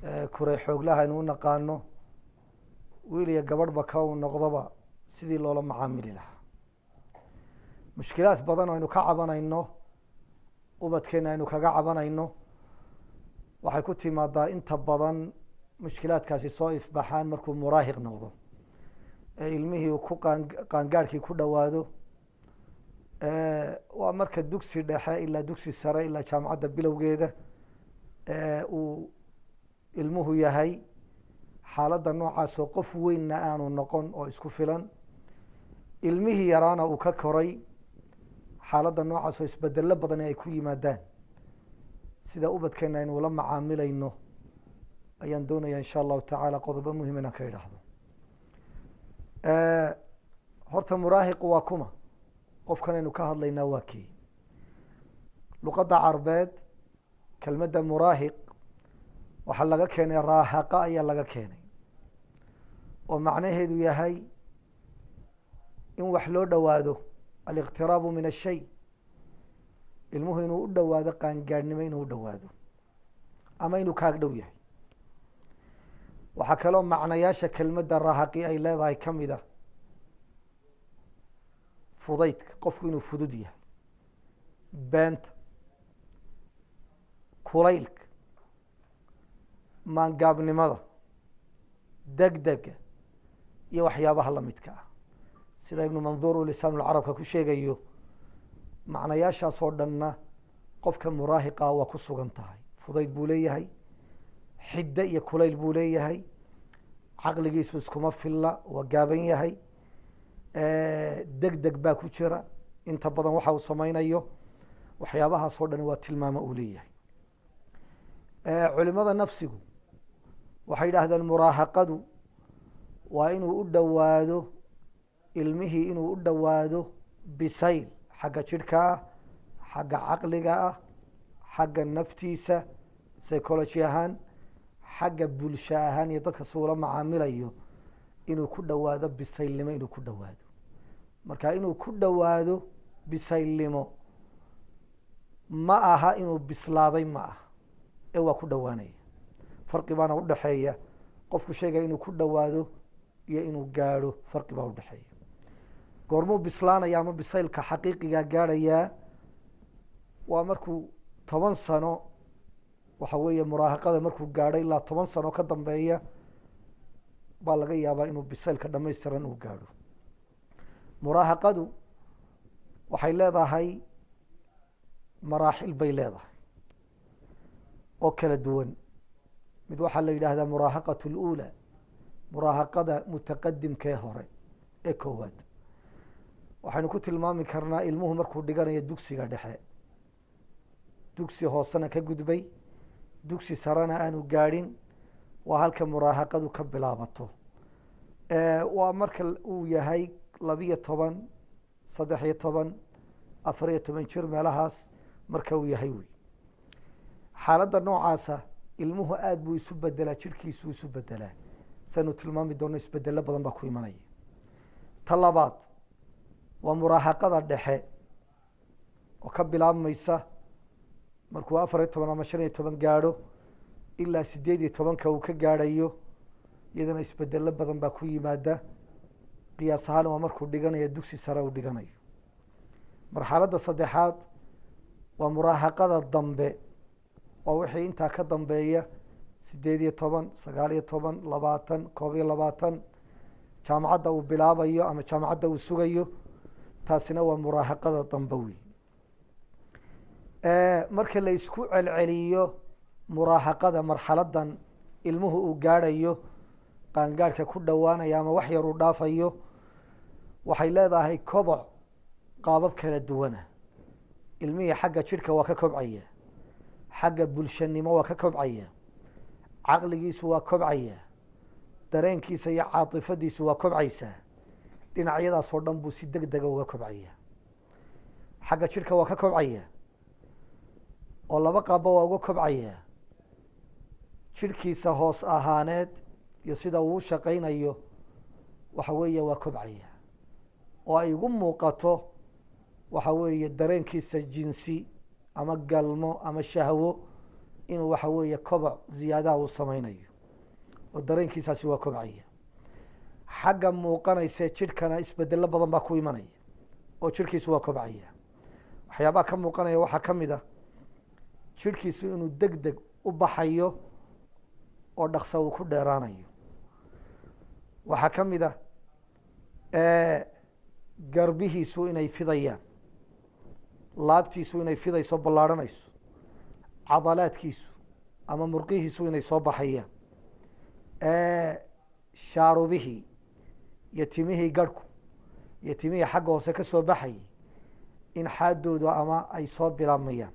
Kuray xooglaha aynu u naqaano, wiil iyo gabadhba ka uu noqdoba, sidii loola macaamili lahaa. Mushkilaad badan oo aynu ka cabanayno, ubadkeena aynu kaga cabanayno, waxay ku timaadaa inta badan mushkilaadkaasi soo ifbaxaan markuu muraahiq noqdo ee ilmihii uu ku qaan qaangaadhkii ku dhowaado. Waa marka dugsi dhexe ilaa dugsi sare ilaa jaamacadda bilowgeeda uu ilmuhu yahay, xaaladda noocaasoo qof weynna aanu noqon oo isku filan, ilmihii yaraana uu ka koray. Xaaladda noocaas oo isbedelo badani ay ku yimaadaan, sida ubadkeena aynu ula macaamilayno ayaan doonaya, insha Allahu tacaala, qodobo muhim inaan ka idhaahdo. Horta muraahiqu waa kuma? Qofkan aynu ka hadlaynaa waa kii? Luqadda Carbeed kelmadda muraahiq waxaa laga keenay raahaqa ayaa laga keenay, oo macnaheedu yahay in wax loo dhowaado, aliqtiraabu min ashay, ilmuhu inuu u dhowaado qaangaadhnimo, inuu u dhowaado ama inuu kaag dhow yahay. Waxaa kaloo macnayaasha kelmadda raahaqi ay leedahay ka mid a fudaydka, qofku inuu fudud yahay, beenta, kulaylka, maangaabnimada, degdega iyo waxyaabaha lamidka ah. Sida Ibnu Manduur uu Lisaanulcarabka ku sheegayo, macnayaashaas oo dhanna qofka muraahiqa waa ku sugan tahay. Fudayd buu leeyahay, xiddo iyo kulayl buu leeyahay, caqligiisu iskuma filla, waa gaaban yahay, deg deg baa ku jira inta badan waxa uu samaynayo. Waxyaabahaas oo dhan waa tilmaamo uu leeyahay. Culimada nafsigu waxay yidhaahdeen muraahaqadu waa inuu u dhowaado ilmihii, inuu u dhowaado bisayl xagga jidhka ah, xagga caqliga ah, xagga naftiisa psychology ahaan, xagga bulsho ahaan iyo dadka si ula macaamilayo, inuu ku dhowaado bisaylnimo, inuu ku dhowaado. Marka inuu ku dhowaado bisaylnimo ma aha inuu bislaaday, ma aha, ee waa ku dhowaanaya. Farqi baana udhaxeeya qofku sheegaya inuu ku dhowaado iyo inuu gaadho, farqi baa udhexeeya. Goormuu bislaanaya ama bisaylka xaqiiqigaa gaadhayaa? Waa markuu 10 sano, waxa weeye muraahaqada markuu gaadho ilaa 10 sano ka dambeeya baa laga yaabaa inuu bisaylka dhamaystiran uu gaadho. Muraahaqadu waxay leedahay maraaxil bay leedahay oo kala duwan. Mid waxaa la yidhaahdaa muraahaqat اlأulى, muraahaqada mutaqadimkee hore ee koowaad. Waxaynu ku tilmaami karnaa ilmuhu markuu dhiganayo dugsiga dhexe, dugsi hoosena ka gudbay, dugsi sarena aanu gaadhin, waa halka muraahaqadu ka bilaabato. Waa marka uu yahay 12, 13, 14 jir meelahaas marka uu yahay wey. Xaaladda noocaasa ilmuhu aada buu isu bedelaa, jidhkiisuu isu bedelaa, saynu tilmaami doono, isbedelo badan baa ku imanaya. Ta labaad waa muraahaqada dhexe oo ka bilaabmaysa markuu 14 ama 15 gaadho ilaa 18-ka uu ka gaadhayo. Iyadana isbedelo badan baa ku yimaada. Qiyaas ahaan waa markuu dhiganayo dugsi sare uu dhiganayo. Marxaladda saddexaad waa muraahaqada dambe, waa wixii intaa ka dambeeya, 18, 19, 20, 21, jaamacadda uu bilaabayo ama jaamacadda uu sugayo. Taasina waa muraahaqada dambe wey. Marka la isku celceliyo muraahaqada, marxaladan ilmuhu uu gaadhayo qaangaadhka ku dhowaanaya ama wax yar uu dhaafayo, waxay leedahay koboc qaabab kala duwana. Ilmihii xagga jidhka waa ka kobcaya, xagga bulshanimo waa ka kobcaya, caqligiisu waa kobcaya, dareenkiisa iyo caatifadiisu waa kobcaysaa. Dhinacyadaas oo dhan buu si deg dega uga kobcaya. Xagga jidhka waa ka kobcaya oo laba qaabba waa uga kobcaya: jidhkiisa hoos ahaaneed iyo sida uu u shaqaynayo, waxa weeye waa kobcaya, oo ay ugu muuqato waxa weeye dareenkiisa jinsi ama galmo ama shahwo. inuu waxa weeye koboc ziyaadaha uu sameynayo, oo dareenkiisaasi waa kobcaya. Xagga muuqanaysa jidhkana isbedelo badan baa ku imanaya, oo jidhkiisu waa kobcaya. Waxyaabaha ka muuqanaya waxaa ka mid ah jidhkiisu inuu deg deg u baxayo oo dhaqsa uu ku dheeraanayo. Waxaa ka mid ah garbihiisu inay fidayaan, laabtiisu inay fidayso, ballaadhanayso, cadalaadkiisu ama murqihiisu inay soo baxayaan, shaarubihii iyo timihii garhku iyo timihii xagga hoose ka soo baxayay in xaaddoodu ama ay soo bilaabmayaan,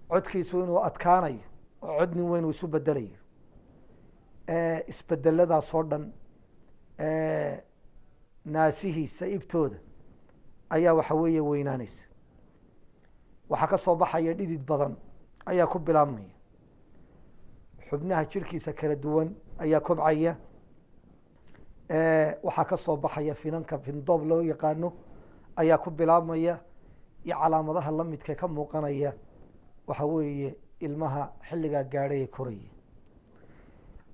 codkiisu inuu adkaanayo oo cod nin weyn uu isu bedelayo. Isbedeladaas oo dhan naasihiisa ibtooda ayaa waxa weeye weynaanaysa. Waxaa ka soo baxaya dhidid badan ayaa ku bilaabmaya. Xubnaha jirhkiisa kala duwan ayaa kobcaya. Waxaa ka soo baxaya finanka findoob loo yaqaano ayaa ku bilaabmaya, iyo calaamadaha lamidka ka muuqanaya waxa weeye ilmaha xilligaa gaadhay ee koraya.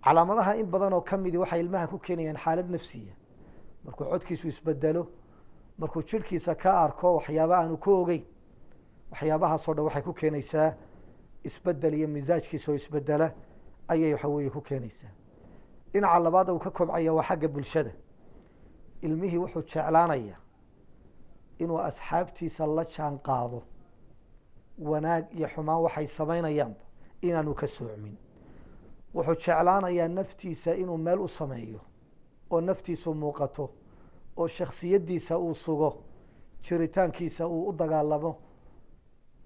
Calaamadaha in badan oo kamidi waxay ilmaha ku keenayaan xaalad nafsiya. Markuu codkiisu isbedelo, markuu jirhkiisa ka arko waxyaaba aanu ku ogeyn, waxyaabahaasoo dhan waxay ku keenaysaa isbedel iyo misaajkiisa oo isbedela ayay waxa weeye ku keenaysaa. Dhinaca labaad uu ka kobcaya waa xagga bulshada. Ilmihii wuxuu jeclaanaya inuu asxaabtiisa la jaan qaado, wanaag iyo xumaan waxay samaynayaanba inaanu ka soocmin. Wuxuu jeclaanayaa naftiisa inuu meel u sameeyo oo naftiisu muuqato, oo shaksiyaddiisa uu sugo, jiritaankiisa uu u dagaalamo,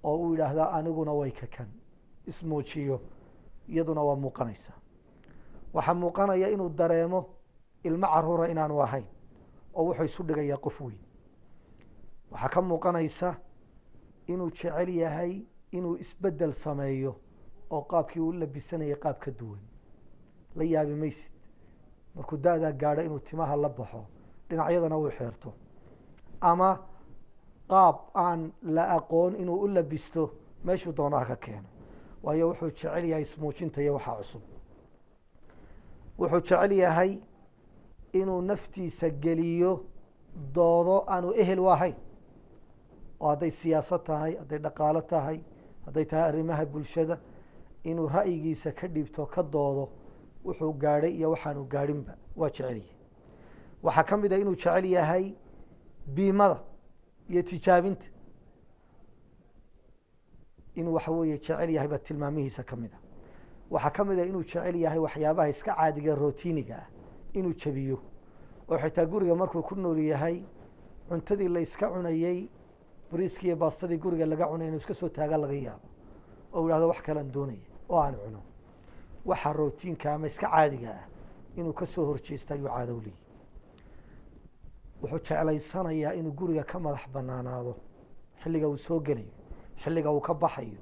oo uu yidhaahdaa aniguna way ka kan ismuujiyo, iyaduna waa muuqanaysaa. Waxaa muuqanaya inuu dareemo ilmo caruura inaanu ahayn, oo wuxuu isu dhigayaa qof weyn. Waxaa ka muuqanaysa inuu jecel yahay inuu isbeddel sameeyo, oo qaabkii uu labisanayay qaab ka duwan. La yaabi maysid markuu da-daa gaadho inuu timaha la baxo, dhinacyadana uu xeerto, ama qaab aan la aqoon inuu u labisto, meeshuu doonaha ka keeno, waayo wuxuu jecel yahay ismuujinta iyo waxaa cusub. Wuxuu jecel yahay inuu naftiisa geliyo doodo aanu ehel u ahayn, oo hadday siyaasad tahay, hadday dhaqaalo tahay, hadday tahay arrimaha bulshada, inuu ra'yigiisa ka dhiibto, ka doodo wuxuu gaadhay iyo waxaanu gaadhinba waa jecel yahay. Waxaa ka mid a inuu jecel yahay biimada iyo tijaabinta, inuu waxa weeye jecel yahay baa tilmaamihiisa ka mid a. Waxaa ka mid a inuu jecel yahay waxyaabaha iska caadiga rotiiniga ah inuu jabiyo, oo xitaa guriga markuu ku nool yahay cuntadii la iska cunayey, bariiskii iyo baastadii guriga laga cunay, inuu iska soo taaga laga yaabo, oo yidhahdo wax kalean doonaya oo aan cuno. Waxa rotiinka ama iska caadiga ah inuu ka soo horjeesta ayuu caado u leeyahy. Wuxuu jeclaysanayaa inuu guriga ka madax banaanaado, xilliga uu soo gelayo, xilliga uu ka baxayo,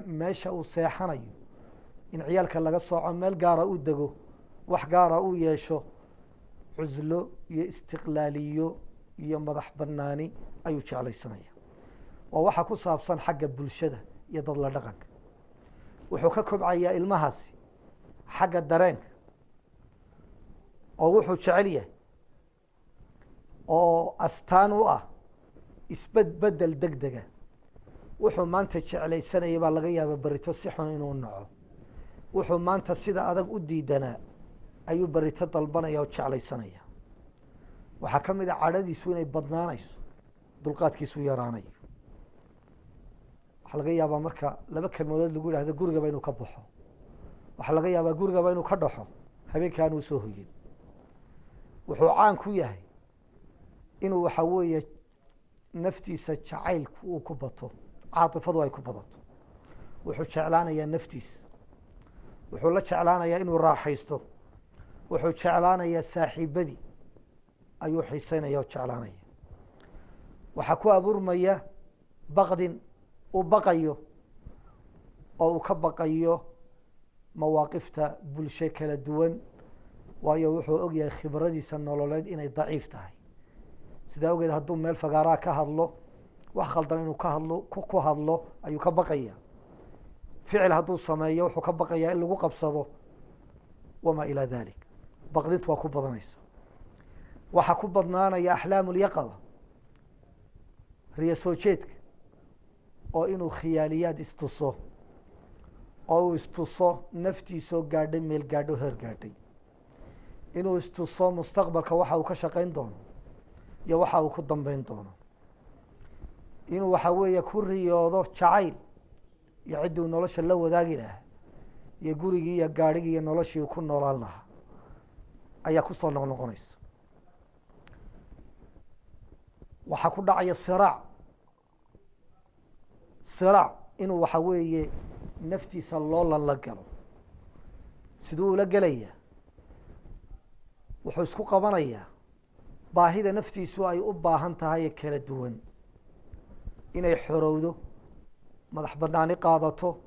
meesha uu seexanayo, in ciyaalka laga sooco, meel gaara u dego, wax gaara u yeesho. Cuslo iyo istiqlaaliyo iyo madax banaani ayuu jeclaysanaya. Waa waxa ku saabsan xagga bulshada iyo dad la dhaqanka. Wuxuu ka kobcayaa ilmahaasi xagga dareenka, oo wuxuu jecel yahay oo astaan u ah isbedbedel deg dega. Wuxuu maanta jeclaysanayay baa laga yaaba berito si xun inuu naco. Wuxuu maanta sida adag u diidanaa ayuu berito dalbanaya oo jeclaysanaya. Waxaa ka mid a cadhadiisu inay badnaanayso, dulqaadkiisu yaraanayo. Waxaa laga yaabaa marka laba kelmadood lagu yidhahdo gurigaba inuu ka baxo. Waxaa laga yaabaa gurigaba inuu ka dhaxo habeenkii aan uu soo hoyin. Wuxuu caan ku yahay inuu waxa weeye naftiisa jacaylku uu ku bato, caatifadu ay ku badato. Wuxuu jeclaanayaa naftiisa, wuxuu la jeclaanayaa inuu raaxaysto, wuxuu jeclaanayaa saaxiibadii ayuu xiiseynaya oo jeclaanaya. Waxaa ku abuurmaya baqdin uu baqayo, oo uu ka baqayo mawaaqifta bulsho kala duwan, waayo wuxuu og yahay khibradiisa nololeed inay daciif tahay. Sidaa ogeed hadduu meel fagaaraa ka hadlo, wax khaldan inuu ka hadlo ku hadlo ayuu ka baqaya. Ficil hadduu sameeyo wuxuu ka baqayaa in lagu qabsado, wamaa ilaa dalik. Baqdintu waa ku badanaysa. Waxaa ku badnaanaya axlaamu lyaqada, riyo soo jeedka, oo inuu khiyaaliyaad istuso, oo uu istuso naftiisoo gaadhay meel gaadho, heer gaadhay, inuu istuso mustaqbalka waxa uu ka shaqayn doono iyo waxa uu ku dambeyn doono, inuu waxa weeye ku riyoodo jacayl iyo ciddii uu nolosha la wadaagi lahaa iyo gurigii iyo gaadhigii iyo noloshii uu ku noolaan lahaa ayaa kusoo noqnoqonaysa. Waxaa ku dhacaya siraac, siraac inuu waxa weeye naftiisa loolan la galo. Siduu ula gelayaa? Wuxuu isku qabanayaa baahida naftiisu ay u baahan tahay ee kala duwan, inay xorowdo, madax banaani qaadato,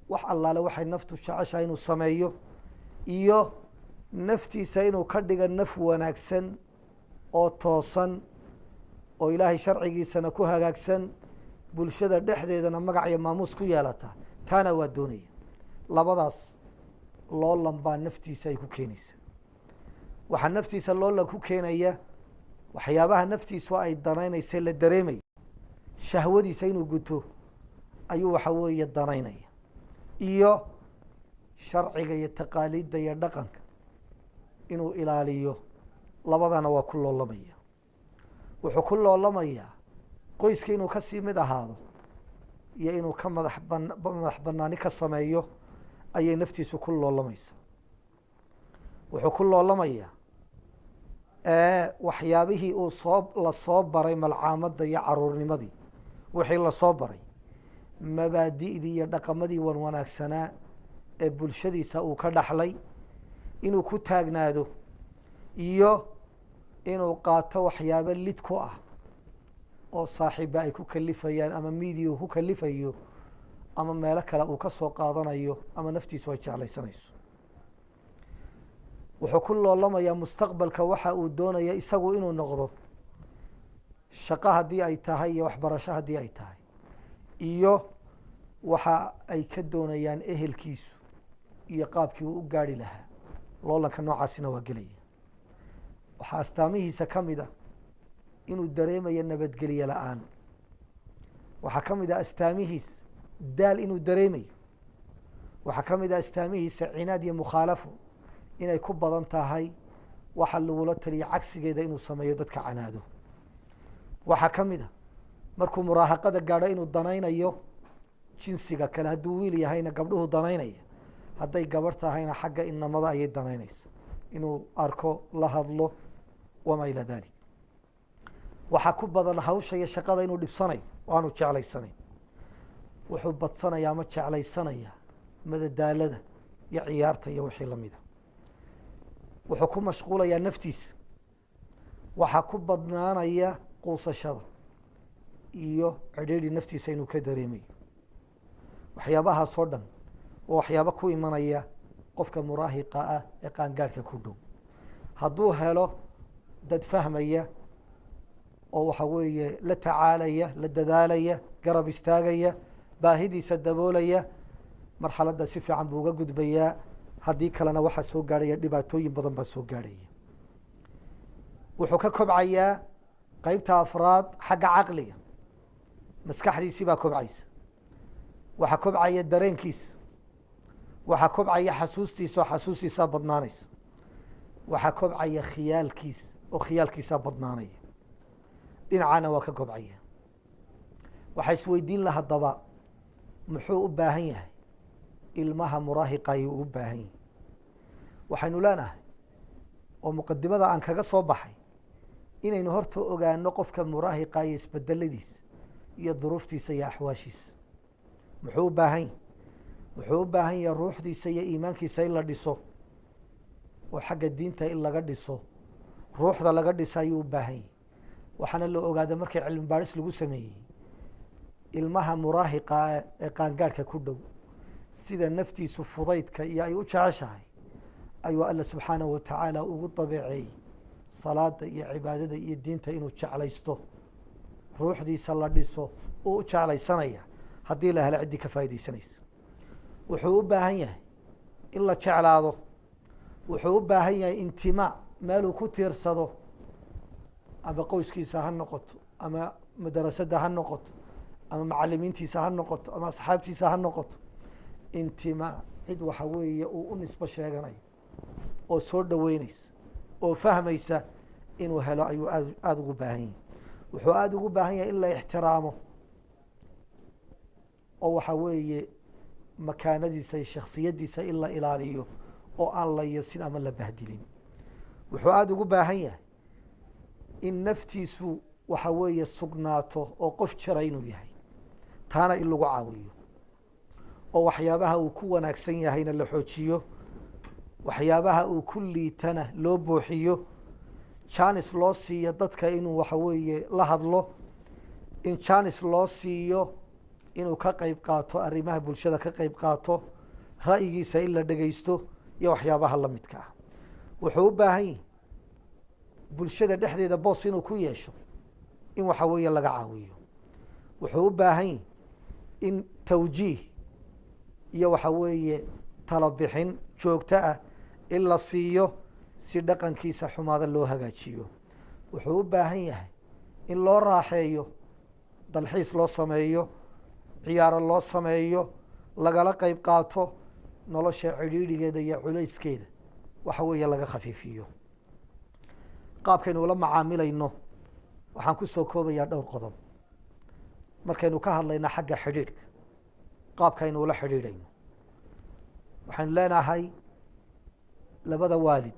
wax allaale waxay naftu jeceshahay inuu sameeyo, iyo naftiisa inuu ka dhiga naf wanaagsan oo toosan oo Ilaahay sharcigiisana ku hagaagsan, bulshada dhexdeedana magac iyo maamuus ku yeelata. Taana waa doonaya. Labadaas loolan baa naftiisa ay ku keenaysa. Waxaa naftiisa loolan ku keenaya waxyaabaha naftiisu ay danaynaysa la dareemayo, shahwadiisa inuu guto ayuu waxa weeye danaynaya, iyo sharciga iyo taqaaliidda iyo dhaqanka inuu ilaaliyo, labadana waa ku loolamaya. Wuxuu ku loolamayaa qoyska inuu kasii mid ahaado iyo inuu ka madax ban madax banaani ka sameeyo ayay naftiisu ku loolamaysa. Wuxuu ku loolamayaa waxyaabihii uu soo lasoo baray malcaamadda iyo caruurnimadii, wixii lasoo baray, mabaadi'dii iyo dhaqamadii wan wanaagsanaa ee bulshadiisa uu ka dhaxlay inuu ku taagnaado, iyo inuu qaato waxyaabo lid ku ah oo saaxiibba ay ku kalifayaan, ama miidiya uu ku kalifayo, ama meelo kale uu ka soo qaadanayo, ama naftiisu ay jeclaysanayso. Wuxuu ku loolamayaa mustaqbalka waxa uu doonaya isagu inuu noqdo, shaqo haddii ay tahay iyo waxbarasho haddii ay tahay, iyo waxa ay ka doonayaan ehelkiisu iyo qaabkii uu u gaarhi lahaa. Loolanka noocaasina waa gelaya. Waxaa astaamihiisa ka mid a inuu dareemayo nabadgelye la-aan. Waxaa ka mid ah astaamihiisa daal inuu dareemayo. Waxaa ka mid ah astaamihiisa cinaad iyo mukhaalafo inay ku badan tahay, waxa lagula taliya cagsigeeda inuu sameeyo, dadka canaado. Waxaa ka mid a markuu muraahaqada gaadho inuu danaynayo jinsiga kale. Hadduu wiil yahayna gabdhuhu danaynaya, hadday gabarh tahayna xagga inamada ayay danaynaysa, inuu arko, la hadlo, wamaa ilaa dalik. Waxaa ku badan hawsha iyo shaqada inuu dhibsanayo oo aanu jeclaysanayn. Wuxuu badsanaya ama jeclaysanaya madadaalada iyo ciyaarta iyo wixii lamida. Wuxuu ku mashquulayaa naftiisa. Waxaa ku badnaanaya quusashada iyo cidhiidhi naftiisa inuu ka dareemayo. Waxyaabahaas oo dhan oo waxyaabo ku imanaya qofka muraahiqa ah ee qaangaadhka ku dhow, hadduu helo dad fahmaya oo waxa weeye la tacaalaya, la dadaalaya, garab istaagaya, baahidiisa daboolaya, marxaladda si fiican buu uga gudbayaa. Haddii kalena waxaa soo gaadhaya dhibaatooyin badan baa soo gaadhaya. Wuxuu ka kobcayaa qeybta afraad xagga caqliga, maskaxdiisii baa kobcaysa. Waxaa kobcaya dareenkiisa, waxaa kobcaya xasuustiisa oo xasuustiisaa badnaanaysa, waxaa kobcaya khiyaalkiisa oo khiyaalkiisaa badnaanaya, dhinacana waa ka kobcaya. Waxaa isweydiin la haddaba, muxuu u baahan yahay ilmaha muraahiqa? Ayuu u baahan yahay. Waxaynu leenahay oo muqadimada aan kaga soo baxay inaynu horta ogaano qofka muraahiqa iyo isbedeladiisa iyo duruuftiisa iyo axwaashiisa. Muxuu u baahan yahay? Wuxuu u baahan yahay ruuxdiisa iyo iimaankiisa in la dhiso, oo xagga diinta in laga dhiso, ruuxda laga dhiso ayuu u baahan yahay. Waxaana la ogaada markii cilmi baadhis lagu sameeyey ilmaha muraahiqa ee qaangaadhka ku dhow, sida naftiisu fudaydka iyo ay u jeceshahay ayuu Alla subxaanahu watacaala ugu dabeeceeyey salaada iyo cibaadada iyo diinta inuu jeclaysto, ruuxdiisa la dhiso uu u jeclaysanaya haddii la helo ciddii ka faaidaysanaysa. Wuxuu u baahan yahay in la jeclaado. Wuxuu u baahan yahay intimaa, meeluu ku tiirsado, ama qoyskiisa ha noqoto, ama madrasadda ha noqoto, ama macalimiintiisa ha noqoto, ama asxaabtiisa ha noqoto. Intimaa, cid waxa weeye uu u nisbo sheeganayo oo soo dhoweyneysa oo fahmaysa inuu helo ayuu aada ugu baahan yahay. Wuxuu aada ugu baahan yahay in la ixtiraamo oo waxa weeye makaanadiisa iyo shaksiyaddiisa in la ilaaliyo oo aan la yasin ama la bahdilin. Wuxuu aada ugu baahan yahay in naftiisu waxa weeye sugnaato oo qof jira inuu yahay, taana in lagu caawiyo oo waxyaabaha uu ku wanaagsan yahayna la xoojiyo, waxyaabaha uu ku liitana loo buuxiyo, janis loo siiyo dadka inuu waxa weeye la hadlo, in janis loo siiyo inuu ka qeyb qaato arrimaha bulshada, ka qeyb qaato, ra'yigiisa in la dhegeysto iyo waxyaabaha la midka ah. Wuxuu u baahan yahay bulshada dhexdeeda boos inuu ku yeesho, in waxa weeye laga caawiyo. Wuxuu u baahan yahay in tawjiih iyo waxa weeye talo bixin joogto ah in la siiyo si dhaqankiisa xumaada loo hagaajiyo. Wuxuu u baahan yahay in loo raaxeeyo, dalxiis loo sameeyo, ciyaaro loo sameeyo, lagala qeyb qaato nolosha cidhiidhigeeda iyo culayskeeda, waxa weeye laga khafiifiyo. Qaabkaynu ula macaamilayno waxaan ku soo koobayaa dhowr qodob. Markaynu ka hadlayno xagga xidhiidhka, qaabkaynu ula xidhiidhayno, waxaynu leenahay labada waalid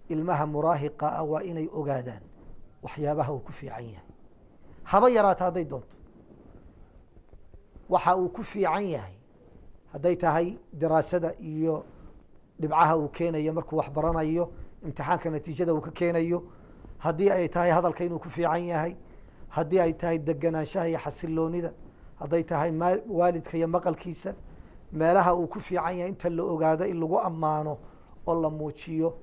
ilmaha muraahiqa ah waa inay ogaadaan waxyaabaha uu ku fiican yahay, haba yaraata hadday doonto. Waxa uu ku fiican yahay hadday tahay diraasada iyo dhibcaha uu keenayo markuu wax baranayo, imtixaanka natiijada uu ka keenayo, haddii ay tahay hadalka inuu ku fiican yahay, haddii ay tahay deganaanshaha iyo xasiloonida, hadday tahay waalidka iyo maqalkiisa, meelaha uu ku fiican yahay inta la ogaado in lagu ammaano oo la muujiyo,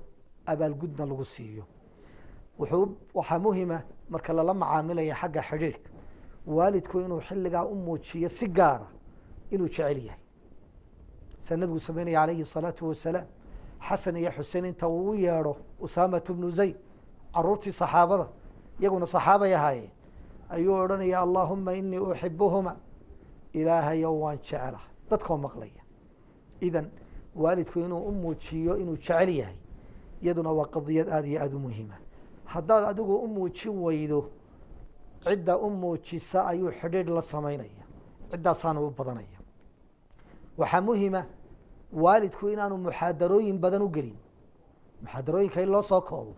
abaalgudna lagu siiyo. Waxaa muhima marka lala macaamilaya xagga xidhiidhka, waalidku inuu xilligaa u muujiyo si gaara inuu jecel yahay, sa nabigu sameynaya calayhi الsalaatu wasalaam. Xasan iyo Xusein inta uu u yeedho, Usaamatu bnu Zayd, caruurtii saxaabada, iyaguna saxaabay ahaayeen, ayuu odhanaya: "Allahuma inii uxibuhuma, Ilaahayow waan jecelahay," dadkoo maqlaya. Idan waalidku inuu u muujiyo inuu jecel yahay iyaduna waa qadiyad aada iyo aada u muhiima. Haddaad adigu u muujin weydo, cidda u muujisa ayuu xidhiidh la samaynaya, ciddaasaana u badanaya. Waxaa muhima waalidku inaanu muxaadarooyin badan u gelin, muxaadarooyinka in loo soo koobo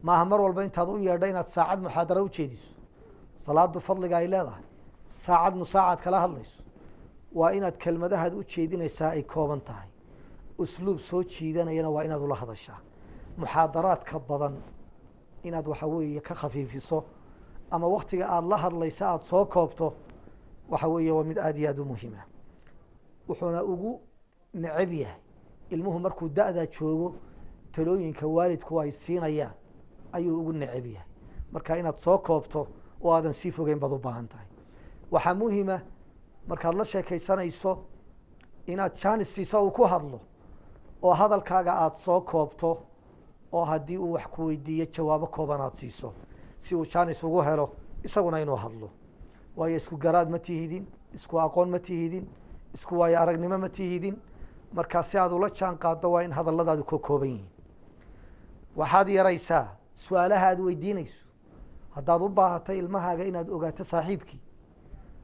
maaha. Mar walba intaad u yeedho inaad saacad muxaadaro ujeediso, salaadu fadliga ay leedahay, saacad musaacaad kala hadlayso, waa inaad kelmadahaad u jeedinaysaa ay kooban tahay, usluub soo jiidanayana waa inaad ula hadashaa. Muxaadaraadka badan inaad waxa weeye ka khafiifiso ama waktiga aada la hadlaysa aada soo koobto, waxa weeye waa mid aada iyo aada u muhiima. Wuxuuna ugu neceb yahay ilmuhu markuu da-daa joogo talooyinka waalidku ay siinayaan ayuu ugu neceb yahay. Marka inaad soo koobto oo aadan sii fogeyn baad u baahan tahay. Waxaa muhima markaad la sheekaysanayso inaad jaanis siiso uu ku hadlo oo hadalkaaga aada soo koobto, oo haddii uu wax ku weydiiyo jawaabo kooban aad siiso si uu jaanis ugu helo isaguna inuu hadlo. Waayo isku garaad ma tihidin, isku aqoon ma tihidin, isku waayo aragnimo ma tihidin. Markaa si aad ula jaan qaaddo waa in hadalladaadu ka kooban yihiin. Waxaad yaraysaa su-aalaha aad weydiinayso. Haddaad u baahatay ilmahaaga inaad ogaato saaxiibkii,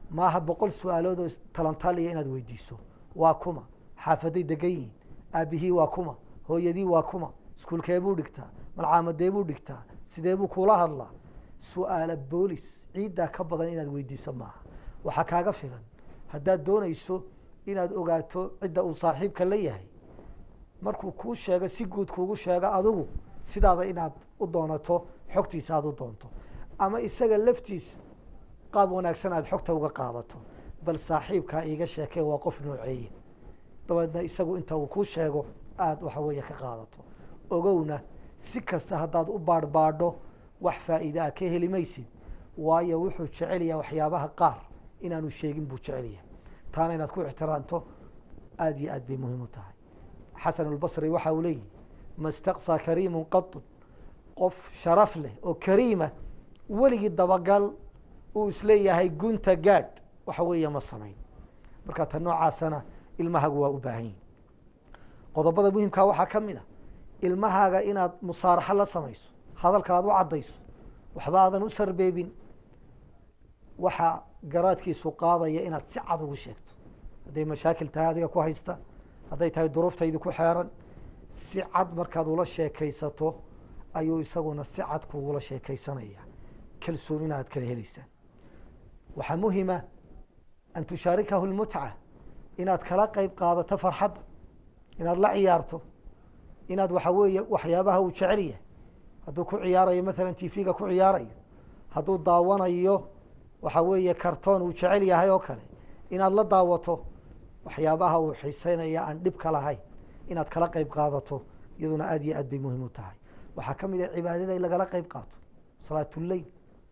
maaha 100 su-aalood oo talantaaliya inaad weydiiso: waa kuma, xaafaday degan yihiin, aabihii waa kuma, hooyadii waa kuma, iskuulkee buu dhigtaa, malcaamadee buu dhigtaa, sidee buu kuula hadlaa? Su-aala boolis ciiddaa ka badan inaad weydiiso maaha. Waxaa kaaga filan haddaad doonayso inaad ogaato cidda uu saaxiibka la yahay, markuu kuu sheego, si guud kuugu sheego, adigu sidaada inaad u doonato xogtiisa aada u doonto, ama isaga laftiisa qaab wanaagsan aad xogta uga qaadato: "Bal saaxiibkaa iiga sheekee, waa qof nooceeye?" Dabeedna isagu inta uu kuu sheego aada waxa weeye ka qaadato. Ogowna si kasta haddaad u baadhbaadho wax faa'iide ah ka heli maysid, waayo wuxuu jecel yahay waxyaabaha qaar inaanu sheegin buu jecel yahay. Taana inaad ku ixtiraamto Aada iyo aad bay muhiim u tahay. Xasan اlbasri waxa uu leeyihi: "Ma istaqsaa kariimu qatu", qof sharaf leh oo kariima weligii dabagal uu isleeyahay gunta gaadh waxa weeye ma samayn. Marka ta noocaasana ilmahaagu waa u baahan yihin. Qodobada muhimkaa waxaa ka mid a ilmahaaga inaad musaaraxo la samayso, hadalka aad u caddayso, waxba aadan u sarbeebin. Waxaa garaadkiisu qaadaya inaad si cad ugu sheegto, hadday mashaakil tahay adiga ku haysta, hadday tahay duruuftaydi ku xeeran. Si cad markaad ula sheekaysato ayuu isaguna si cad kugula sheekaysanaya, kalsoonina aad kala heleysaan. Waxaa muhima an tushaarikahu lmutca, inaad kala qeyb qaadato farxadda, inaad la ciyaarto, inaad waxa weeye waxyaabaha uu jecel yahay, hadduu ku ciyaarayo mathalan TV-ga ku ciyaarayo, hadduu daawanayo waxa weeye kartoon uu jecel yahay oo kale, inaad la daawato. Waxyaabaha uu xiiseynaya aan dhibka lahayn inaad kala qeyb qaadato, iyaduna aad iyo aad bay muhiim u tahay. Waxaa ka mid ah cibaadada in lagala qeyb qaato, salaatuleyl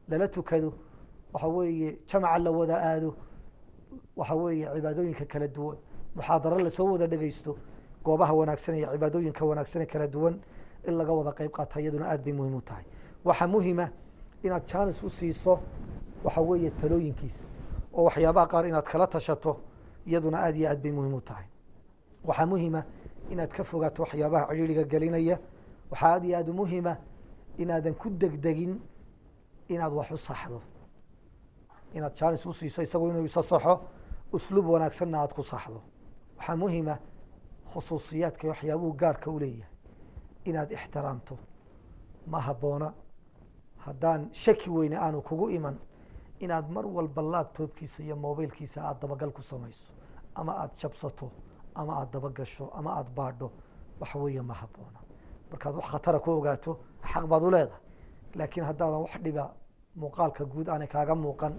lala tukado, waxa weeye jamaca la wada aado, waxa weeye cibaadooyinka kala duwan, muxaadaro lasoo wada dhegeysto, goobaha wanaagsan iyo cibaadooyinka wanaagsan ee kala duwan in laga wada qeyb qaata, iyaduna aad bay muhiim u tahay. Waxaa muhima inaad jaanis u siiso waxa weeye talooyinkiis oo waxyaabaha qaar inaad kala tashato, iyaduna aad iyo aad bay muhiim u tahay. Waxaa muhima inaad ka fogaato waxyaabaha cidhiiriga gelinaya. Waxaa aad iyo aad umuhima inaadan ku degdegin inaad wax u saxdo, inaad jaanis u siiso isagu inuu isa saxo, usluub wanaagsanna aad ku saxdo. Waxaa muhima khusuusiyaadka waxyaabuhu gaarka u leeyahay inaad ixtiraamto. Ma habboona, haddaan shaki weyne aanu kugu iman, inaad mar walba laptopkiisa iyo mobilkiisa aada dabagal ku samayso, ama aada jabsato, ama aada dabagasho, ama aada baadho. Waxa weeye ma habboona. Markaad wax khatara ku ogaato xaq baad u leedahay, laakiin haddaadan wax dhiba muuqaalka guud aanay kaaga muuqan,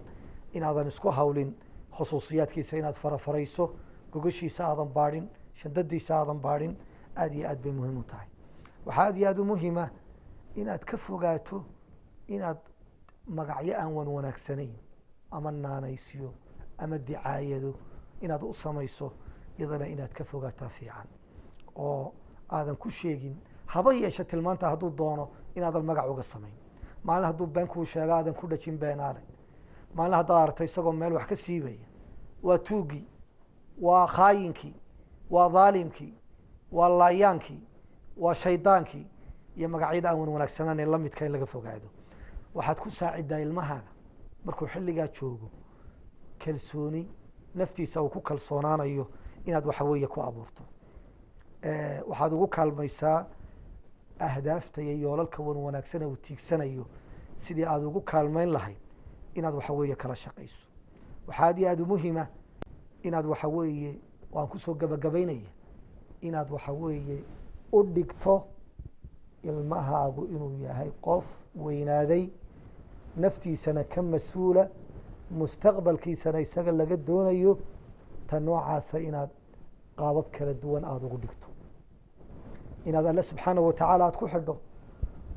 inaadan isku hawlin khusuusiyaadkiisa inaad farafarayso, gogashiisa aadan baadhin, shandadiisa aadan baadhin, aad iyo aad bay muhiim u tahay. Waxaa aad iyo aad u muhima inaad ka fogaato inaad magacyo aan wan wanaagsanayn ama naanaysyo ama dicaayado inaad u samayso, iyadana inaad ka fogaataa fiican, oo aadan ku sheegin haba yeeshe tilmaanta hadduu doono inaadan magac uga samayn. Maalin hadduu been kuu sheego aadan ku dhajin beenaale. Maalin haddaad aragto isagoo meel wax ka siibaya, waa tuugii, waa khaayinkii, waa dhaalimkii, waa laayaankii, waa shaydaankii, iyo magacyada aan wan wanaagsanaan ee lamidka in laga fogaado. Waxaad ku saacidaa ilmahaaga markuu xilligaa joogo kalsooni naftiisa uu ku kalsoonaanayo inaad waxa weeye ku abuurto. Waxaad ugu kaalmaysaa ahdaafta iyo yoolalka wan wanaagsan ee uu tiigsanayo sidii aada ugu kaalmayn lahayd inaad waxa weeye kala shaqayso. Waxaa aad iyo aada umuhima inaad waxa weeye, waan kusoo gabagabaynaya, inaad waxa weeye u dhigto ilmahaagu inuu yahay qof weynaaday, naftiisana ka mas-uula, mustaqbalkiisana isaga laga doonayo. Ta noocaasa inaad qaabab kala duwan aada ugu dhigto, inaad Alle subxaanahu watacaala aada ku xidho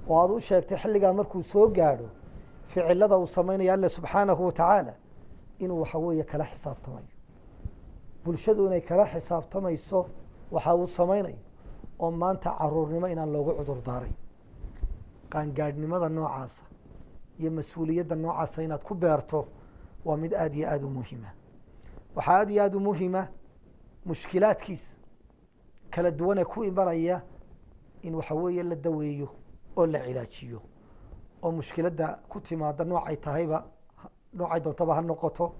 oo aada u sheegtay xilligaa markuu soo gaadho ficilada uu samaynayo Alle subxaanahu watacaala inuu waxa weeye kala xisaabtamayo, bulshadu inay kala xisaabtamayso waxa uu samaynayo, oo maanta caruurnimo inaan loogu cudur daaray. Qaangaadhnimada noocaasa iyo mas-uuliyadda noocaasa inaad ku beerto waa mid aada iyo aada u muhima. Waxaa aada iyo aada u muhima mushkilaadkiisa kala duwan ee ku imanaya in waxa weeye la daweeyo oo la cilaajiyo, oo mushkiladda ku timaada noocay tahayba, noocay doontaba ha noqoto,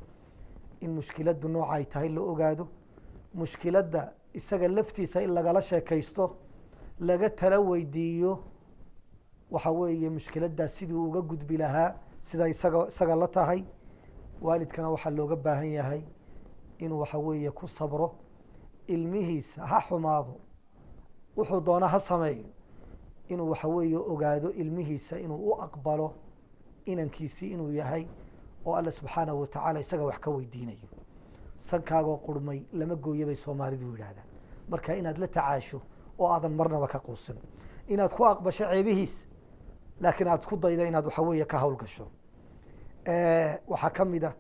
in mushkiladdu noocay tahay la ogaado, mushkiladda isaga laftiisa in lagala sheekaysto, laga tala weydiiyo waxa weeye mushkiladdaas sidii uga gudbi lahaa sida isaga la tahay. Waalidkana waxaa looga baahan yahay inuu waxa weeye ku sabro ilmihiisa, ha xumaado, wuxuu doona ha sameeyo, inuu waxa weeye ogaado ilmihiisa, inuu u aqbalo inankiisii inuu yahay oo Alle subxaanahu watacaala isaga wax ka weydiinayo. Sankaagoo qurmay lama gooyo bay Soomaalidu yidhaahdaan. Marka inaad la tacaasho oo aadan marnaba ka quusin, inaad ku aqbasho ceebihiisa, laakiin aad isku dayda inaad waxa weeye ka hawlgasho. Waxaa ka mid a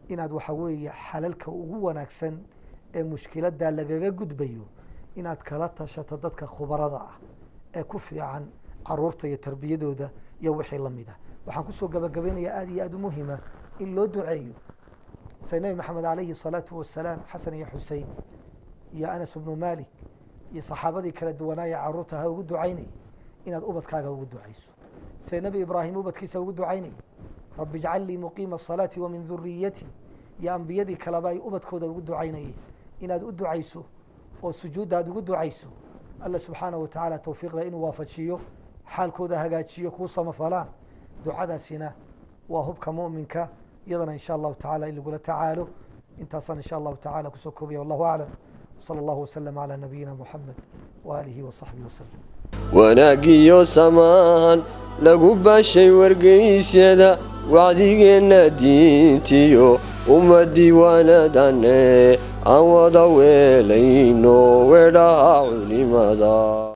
inaad waxa weeye xalalka ugu wanaagsan Ee mushkiladdaa lagaga gudbayo inaad kala tashato dadka khubarada ah ee ku fiican caruurta iyo tarbiyadooda iyo wixii lamid ah. Waxaan kusoo gabagabaynayaa, aada iyo aada u muhima in loo duceeyo say Nebi Maxamed calayhi الsalaatu wasalaam Xasan iyo Xusein iyo Anas bnu Malik iyo saxaabadii kala duwanaaya caruurta ha ugu ducaynay, inaad ubadkaaga ugu ducayso say Nebi Ibraahim ubadkiisa ugu ducaynay, "Rabbi ijcal lii muqiima asalaati wa min duriyati", iyo ambiyadii kaleba ay ubadkooda ugu ducaynayeen, inaad u ducayso oo sujuudda aad ugu ducayso Alla subxaanaه wa tacaala tawfiiqda inuu waafajiyo, xaalkooda hagaajiyo, kuu samafalaan. Ducadaasina waa hubka mu'minka, iyadana in sha Allahu tacala in lagula tacaalo. Intaasaan in sha Allahu tacala kusoo koobaya. Wallahu aclam, wsala allahu waslama calى nabiyina Muxamed waaalihi wasaxbihi wasalam. Wanaagiyo samaahan lagu baashay wargaysyada, wacdigeenna diintiyo ummadii waanadane, aan wada weelayno weedhaha culimada.